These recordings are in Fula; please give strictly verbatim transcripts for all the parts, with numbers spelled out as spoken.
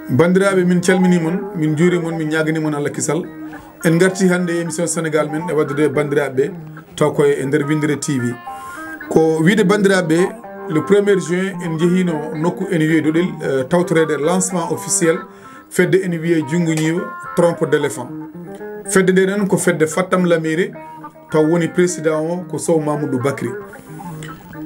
Banndiraaɓe, min calminii mon, min njuurii mon, min ñaaganii mon Allah kisal. En ngartii hannde e émission Sénégal men e waɗdude e banndiraaɓe ɓe, taw koye e nder Winndere T V. Ko wiyde banndiraaɓe ɓe, le premier juin en njehiino nokku ene wiyee Doɗel, eh, tawtoreede lancement officiel fedde ene wiyee Junngo Ñiiwa, Trompe d'éléphant. Fedde nde noon ko fedde Fattam Lamiire, taw woni président o ko Sow Mamoudou Bakri.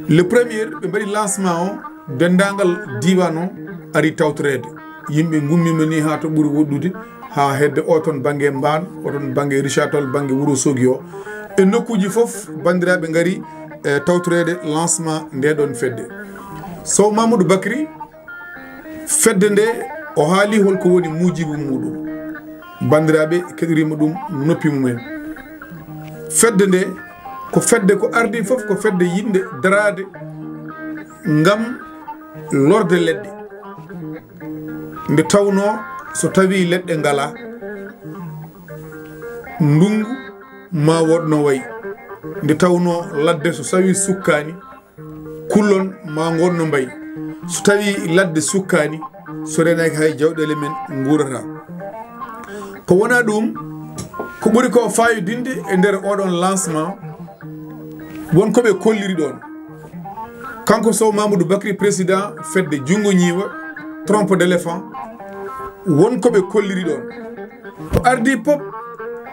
Le premier, ɓe mbaɗi lancement o, denndaangal diiwaan o ari tawtoreede. Yimɓe ngummiima ni haa to ɓuri woɗɗude, haa hedde o toon bannge Mbaan, o toon bannge Richard Toll, bannge Wuro Soogi o. E nokkuuji fof, banndiraaɓe ngari, e, tawtoreede lancement nde ɗoon fedde. Sow Mamoudou Bakri, fedde nde, o haali hol ko woni muujibu muuɗum. Banndiraaɓe keɗiriima ɗum noppi mumen. Fedde nde, ko fedde ko ardii fof, ko fedde yiɗnde daraade ngam lorde leɗɗe. Nde tawnoo so tawii leɗɗe ngalaa, ndunngu ma wood no wayi. Nde tawnoo ladde so sawii sukkaani, kullon ma ngon no mbayi. So tawii ladde sukkaani, so renaaki hay jawɗeele men nguurata. Ko wonaa ɗum, ko ɓuri ko faayodinde e nder oɗon lancement, won ko ɓe kolliri ɗoon. Kanko Sow Mamoudou Bakri, président fedde Junngo Ñiiwa, Trompe d'éléphant, won ko ɓe kolliri ɗoon. Ko ardii pop,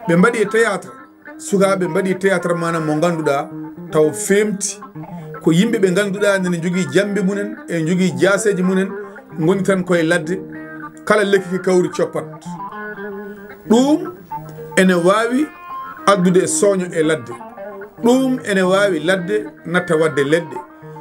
ɓe mbaɗi e théâtre. Sukaaɓe mbaɗi théâtre, maanaam mo ngannduɗaa taw feemti. Ko yimɓe ɓe ngannduɗaa nene njogii jammbe mumen, e njogii jaaseeji mumen, ngoni tan koye ladde, kala lekki ki kawri coppat. Ɗum ene waawi addude sooño e ladde. Ɗum ene waawi ladde natta waɗde leɗɗe.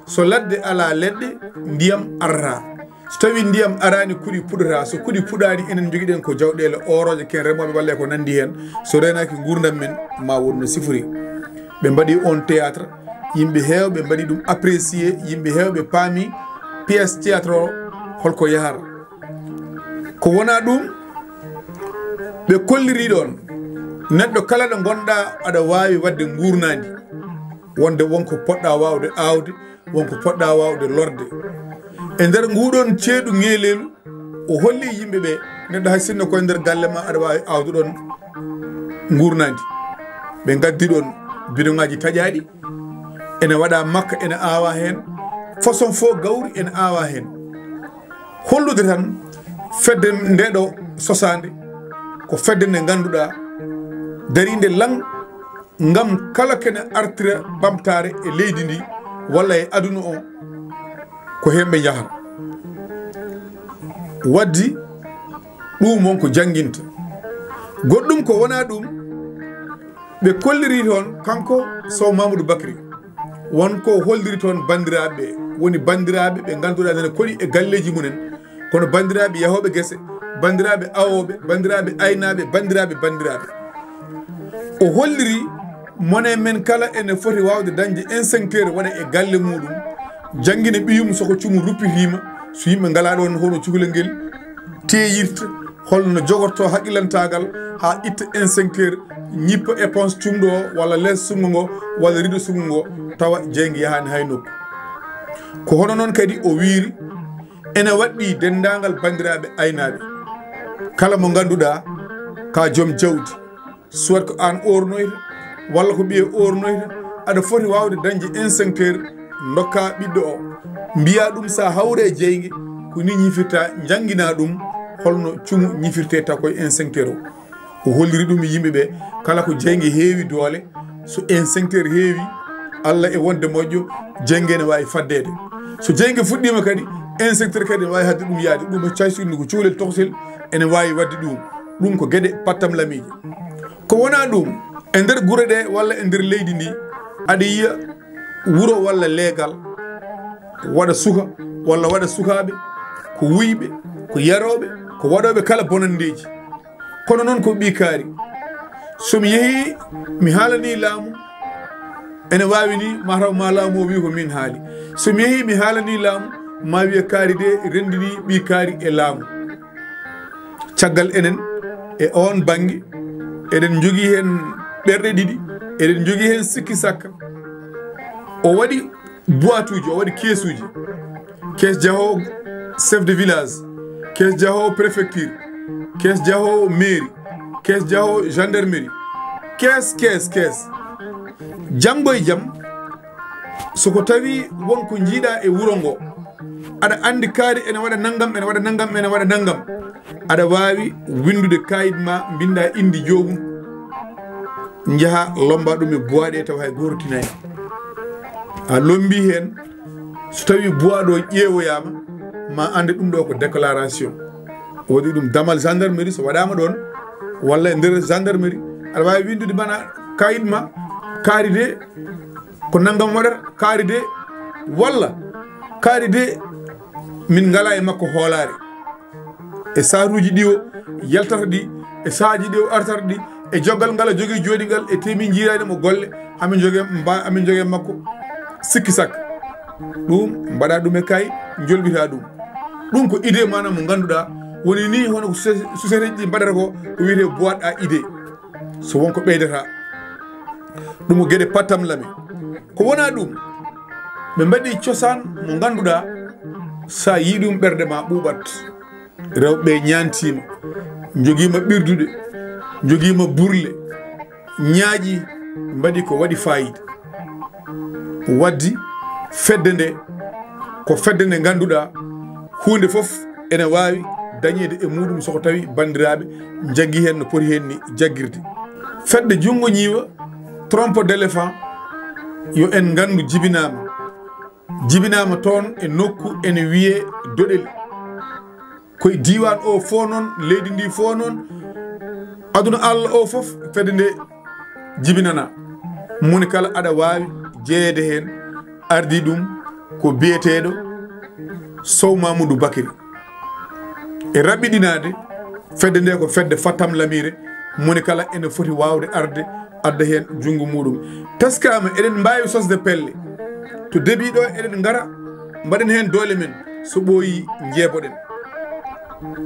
So ladde alaa leɗɗe, ndiyam arata. So tawii ndiyam araani, kuɗi puɗata. So kuɗi puɗaani, enen njogiɗen ko jawɗeele oorooje, ken remooɓe walla e ko nanndi heen. So reenaaki, nguurndam men ma won no sifori. Ɓe mbaɗi on théâtre, yimɓe heewɓe mbaɗi ɗum apprécier, yimɓe heewɓe paami pièce théâtre o holko yahata. Ko wonaa ɗum, ɓe kolliri ɗoon neɗɗo kala ɗo ngonɗaa aɗa waawi waɗde nguurnaandi, wonde won ko poɗɗaa waawde aawde, won ko poɗɗaa waawde lorde. E nder nguuɗoon ceeɗu ngeeleelu, o holli yimɓe ɓe, neɗɗo hay sinno koye nder galle ma aɗa waawi aawde ɗoon nguurnaandi. Ɓe ngaddi ɗoon bidoŋaaji taƴaaɗi, ene waɗa makka, ene aawa heen, façon fof gawri ene aawa heen. Hollude tan fedde nde ɗo sosaande, ko fedde nde ngannduɗaa dariinde lan ngam kala kene artira ɓamtaare e leydi ndi walla e aduna o, ko heen ɓe njahata. Waddi ɗum won ko jannginta. Goɗɗum ko wonaa ɗum, ɓe kolliri toon kanko Sow Mamoudou Bakri, won ko holliri toon banndiraaɓe, woni banndiraaɓe ɓe ngannduɗaa nene koni e galleeji mumen, kono banndiraaɓe yahooɓe gese, banndiraaɓe awooɓe, banndiraaɓe aynaaɓe, banndiraaɓe, banndiraaɓe. O holliri mone men kala ene foti waawde dañde instincteur waɗa e galle muɗum, janngina ɓiyum soko cumu ruppitiima, so yimɓe ngalaa ɗoon hono cukalel ngel teeyirta, holno jogorto haqqillantaagal haa itta instincteur, ñippa éponge cumɗo o walla les sunngo ngo walla rido sunngo ngo, tawa jeynge yahaani hay nokku. Ko hono noon kadi o wiyri, ene waɗɗii denndaangal banndiraaɓe aynaaɓe. Kala mo ngannduɗaa ka joom jawdi, soit ko aan oornoyta, walla ko ɓiye oornoyta, aɗa foti waawde dañde instincteur, ndokka ɓiɗɗo o. Mbiya ɗum so a hawre e jeynge, ko ni ñifirta, njannginaa ɗum holno cumu ñifirte takoye instincteur o. O holliri ɗum e yimɓe ɓe, kala ko jeynge heewi doole, so instincteur heewi, Allah e wonde moƴƴo, jeynge ene waawi faddeede. So jeynge fuɗɗiima kadi, instincteur kadi ene waawi haɗde ɗum yaade. Ɗum e caysuɗi ko cukalel tokosel ene waawi waɗde ɗum. Ɗum ko geɗe pattam lamiije. Ko wonaa ɗum, e nder gure ɗe walla e nder leydi ndi, aɗa yiya wuro walla leegal waɗa suka walla waɗa sukaaɓe, ko wuyɓe, ko yarooɓe, ko waɗooɓe kala bonanndeeji. Kono noon ko ɓii kaari. So mi yehii, mi haalanii laamu, ene waawi ni, mataw ma laamu o wii ko min haali. So mi yehii, mi haalanii laamu, ma wiya kaari de renndini ɓii kaari e laamu. Caggal enen, e oon bannge, eɗen njogii heen ɓerɗe ɗiɗi, eɗen njogii heen sikki sakka. O waɗi boîte uji, o waɗi keesuji. Kees jahoowo chef de village, kees jahoowo préfecture, kees jahoowo mairie, kees jahoowo gendarmerie, kees, kees, kees. Janngo e jam, so ko tawi won ko njiiɗa e wuro ngo, aɗa anndi kaari ene waɗa nanngam, ene waɗa nanngam, ene waɗa nanngam, aɗa waawi winndude kaayit ma, mbinnda innde joomum, njaha lomba ɗum e boîte ɗe tawa hay gooto tinaani. A lombi heen, so tawi boîte o ƴeewoyaama, ma annde ɗum ɗo ko déclaration. Waɗi ɗum damal gendarmerie, so waɗaama ɗoon, walla e nder gendarmerie, aɗa waawi winndude bana kaayit ma, kaari de, ko nanngam waɗata, kaari de, walla kaari de, min ngalaa e makko hoolaare. E saaruuji ɗi o yaltata ɗi, e sahaaji ɗi o artata ɗi, e joggal ngal o jogii jooɗi ngal, e temi njiiraade mo golle, amin njogee mba-, amin njogee makko sikki sakka. Ɗum mbaɗa ɗum e kay, njolɓita ɗum. Ɗum ko idée maanaam mo ngannduɗaa woni ni hono ko soci-, société ji ɗi mbaɗata ko, ko wiyetee boîte à idée. So won ko ɓeydata, ɗum ko geɗe pattam lami. Ko wona ɗum, ɓe mbaɗi cosaan mo ngannduɗaa, sa yii ɗum ɓernde ma ɓuuɓat. Rewɓe ñaantiima, njogiima ɓirduɗe, njogiima burle, ñaaƴi, mbaɗi ko waɗi fayida. Waddi fedde nde, ko fedde nde ngannduɗaa, huunde fof ene waawi dañeede e muɗum so ko tawi banndiraaɓe njaggii heen no poti heen ni jaggirde. Fedde junngo ñiiwa, trompe d'éléphant, yo en nganndu jibinaama. Jibinaama toon e nokku ene wiyee Doɗel. Koye diiwaan o fof noon, leydi ndi fof noon, aduna Allah o fof, fedde nde jibinanaa. Moni kala aɗa waawi jeyeede heen, ardii ɗum ko biyeteeɗo Sow Mamoudou Bakary. E raɓɓiɗinaade, fedde nde ko fedde Fattam Lamire, moni kala ene foti waawde arde, adda heen junngo muɗum. Teskaama, eɗen mbaawi sosde pelle. To debii ɗo, eɗen ngara, mbaɗen heen doole men. So ɓooyi, njeeboɗen.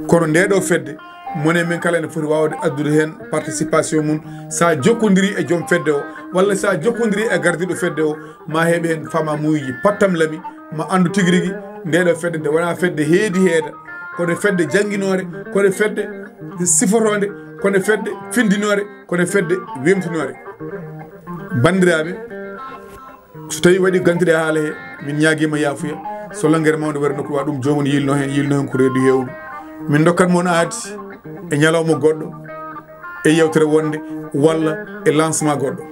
Kono nde ɗo fedde, moni men kala ene foti waawde addude heen participation mum. Sa jokkondirii e joom fedde o, walla sa jokkondirii e gardiiɗo fedde o, ma heɓe heen faamaamuuji pattam lami, ma anndu tigi rigi nde ɗo fedde nde wonaa fedde heedi heeda, kono fedde jannginoore, kono fedde sifotoonde, kono fedde findinoore, kono fedde wemtinoore. Banndiraaɓe, so tawi waɗi gantuɗe haala he, min ñaagiima yaafuya. So lanngere mawnde wari nokku wa ɗum, joomum yilno heen, yilno heen ko reedu heewdu. Min ndokkat mon aadi e ñalawma goɗɗo, e yewtere wonde, walla e lancement goɗɗo.